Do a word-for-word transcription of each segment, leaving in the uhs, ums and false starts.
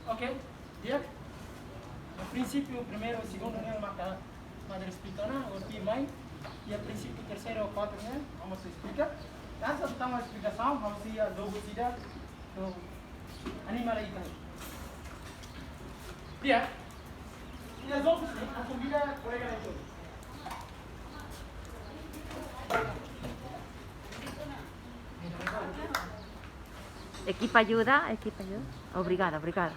Ok, di'ak. Prinsípiu primeiru, segundu nian maka madre esplika ona, ohin mai. Iha prinsípiu terseiru, kuartu nian, vamos esplika. Hanesan tama esplikasaun, ha'u sei jogu ida, no anima lai kan. Di'ak. Iha jogu ne'e, ha'u konvida kolega lain. Ekipa ajuda, ekipa ajuda. Obrigada, obrigada.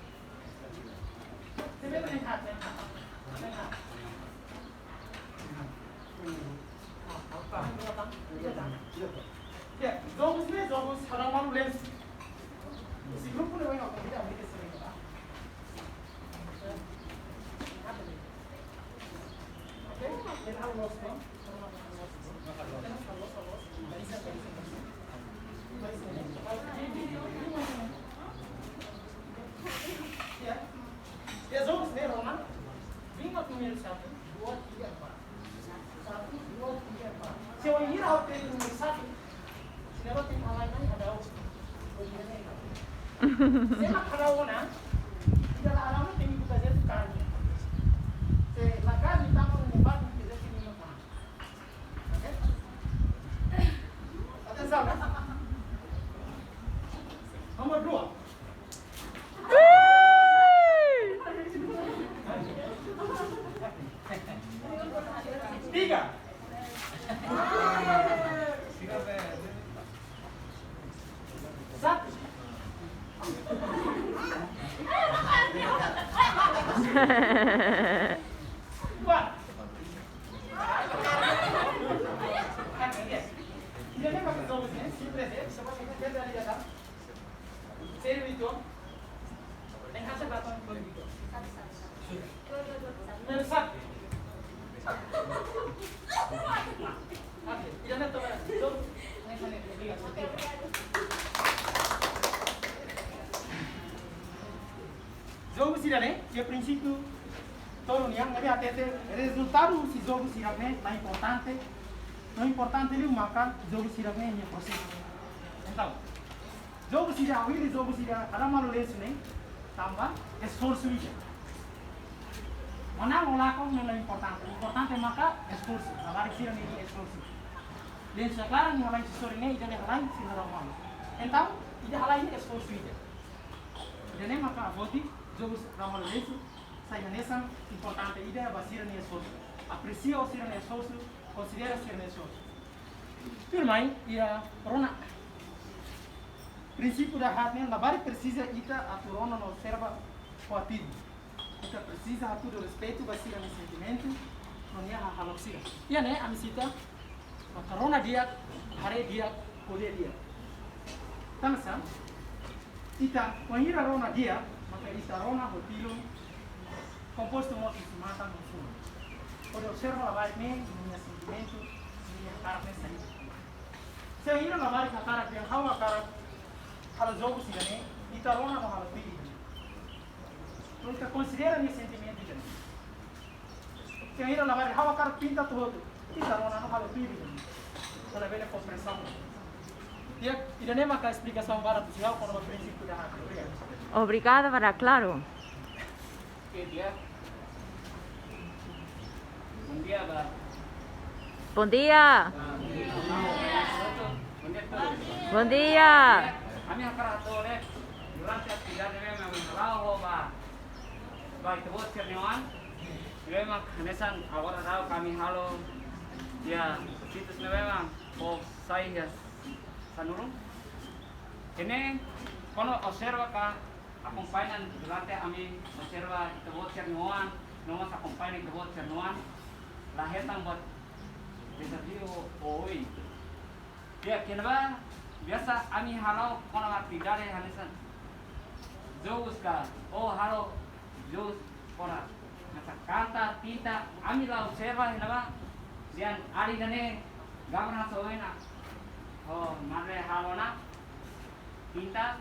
Ya, jogu ne'e rona, bin mak númeru satu, dua, tiga, empat. Satu, dua, tiga, empat. Se wainhira ha'u temi númeru satu, se la temi halai mai, ada o. Se mak ha'u ona, ida la ha'u ona, temi buka jetu karik. Se la karik, tama no batu, ke jetu ni mana. Atensaun. Nomor dua. Tiga. Satu. Dua. Ida-ne'e mak jogu ne'e, simples, eh. Sériu, entaun. Númeru satu. Oke, ida-ne'e to'o. Jogu sira-ne'e, iha prinsípiu tolu nian, maibé hatete rezultadu husi jogu sira-ne'e la importante, no importante liu maka jogu sira-ne'e nia prosesu. Entaun, jogu sira, ha'u hili jogu sira, kada malu lesu ne'e, tanba esforsu ida. Manán ou lakon ne'e la importante, importante maka esforsu, labarik sira-ne'e esforsu. Lesu klaran nia halai sira-ne'e, ida-ne'e halai sira rau malu. Entaun, ida halai ne'e esforsu ida. Ida-ne'e maka ha'u foti, jogu rau malu lesu, sai hanesan importante ida ba sira-nia esforsu. Apresia sira-nia esforsu, konsidera sira-nia esforsu. Tuirmai, iha rona. Prinsípiu dahaat ne'e, labarik presiza ita atu rona no observa ho ativu. Ita presiza hatudu respeitu ba sira-nia sentimentu, no nia hahalok sira. Iha ne'e, ami sita, maka rona di'ak, haree di'ak, ko'alia di'ak. Tanba sá, ita, wainhira rona di'ak, maka ita rona ho tilun, kompostu mós husi matan no fuan. Hodi observa labarik ne'e, nia sentimentu, nia hakarak ne'e saida. Se wainhira labarik hakarak dehan ha'u hakarak halo jogu sira-ne'e, ita rona no halo pili. No ita konsidera nia sentimentu ida-ne'e. Se wainhira labarik ha'u hakarak pinta tiha hotu, ita rona no halo pili. Labele fó presaun. Di'ak, ida-ne'e maka esplikasaun badak husi ha'u kona-ba prinsípiu dahaat. Obrigadu. Obrigada, barak klaru. Oke, di'ak. Bondia, ba. Bondia. Ah, bondia. Bondia, tudu. Bondia. Ami hakarak hato'o de'it, durante atividade ne'ebé ami hala'o ba, ba ita-boot sira-nia oan, ne'ebé mak hanesan agora daudaun ami halo iha situs ne'ebé mak, oh, sai iha sanulu. Ne'e, kuandu observa ka, akompaña durante ami observa ita-boot sira-nia oan, no mós akompaña ita-boot sira-nia oan, la hetan buat dezafiu oioin. Di'ak, ne'ebá biasa ami hala'o kona-ba atividade hanesan jogus ka, ou halo jogus kona-ba hanesan kanta, pinta, ami la observa ne'ebá, dehan alin ida-ne'e gambar hanesan ohin ona, oh, madre halo ona, pinta,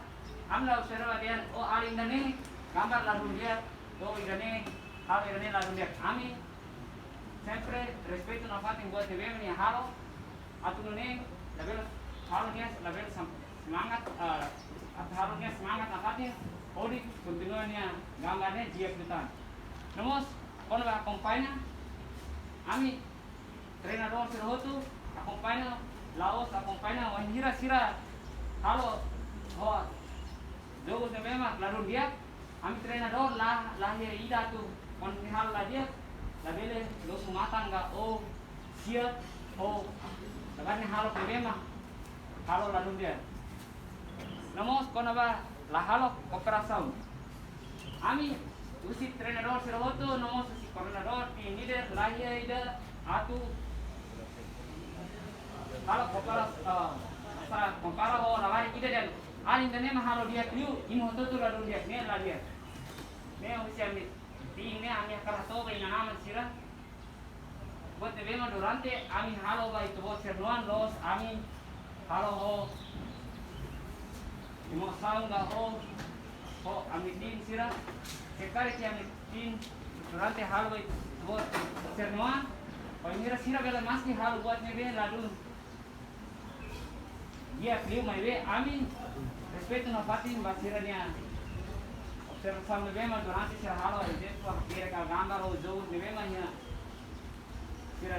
ami la observa dehan, oh, alin ida-ne'e gambar ladún di'ak, oh, ida-ne'e, halo ida-ne'e ladún di'ak. Ami sempre respeitu nafatin buat ne'ebé ami halo, atu nune'e labele halo nia, labele sam-, semangat, ah, Atu halo nia semangat nafatin hodi kontinua nia gambar ne'e di'ak liután. No mós kona-ba akompaña, ami treinadór sira hotu akompaña, la'ós akompaña wainhira sira halo ho jogu ne'ebé mak ladún di'ak, ami treinadór la, la iha ida atu, kuandu nia halo la di'ak, labele losu matan ka ou sia, ou labarik nia halo problema, halo ladún di'ak. No mós kona-ba la halo kooperasaun. Ami husi treinadór sira hotu, no mós husi koordenadór, team leader, la iha ida atu halo koopera, eh, sa kompara ho labarik ida dehan: "Alin ida-ne'e mak halo di'ak liu, imi hotu-hotu ladún di'ak, ne'e la di'ak." Ne'e husi ami team ne'e, ami hakarak hato'o ba inan-aman sira. Buat ne'ebé mak durante ami halo ba ita-boot sira-nia an, loos ami halo ho emosaun ka ho, ho ami team sira. Se karik ami team durante halo ba ita-boot sira-nia an, wainhira sira bele maski halo buat ne'ebé ladún di'ak liu, maibé ami respeitu nafatin ba sira-nia observasaun ne'ebé mak durante sira halo, ezemplu, hakerek ka gambar ou jogu ne'ebé mak iha sira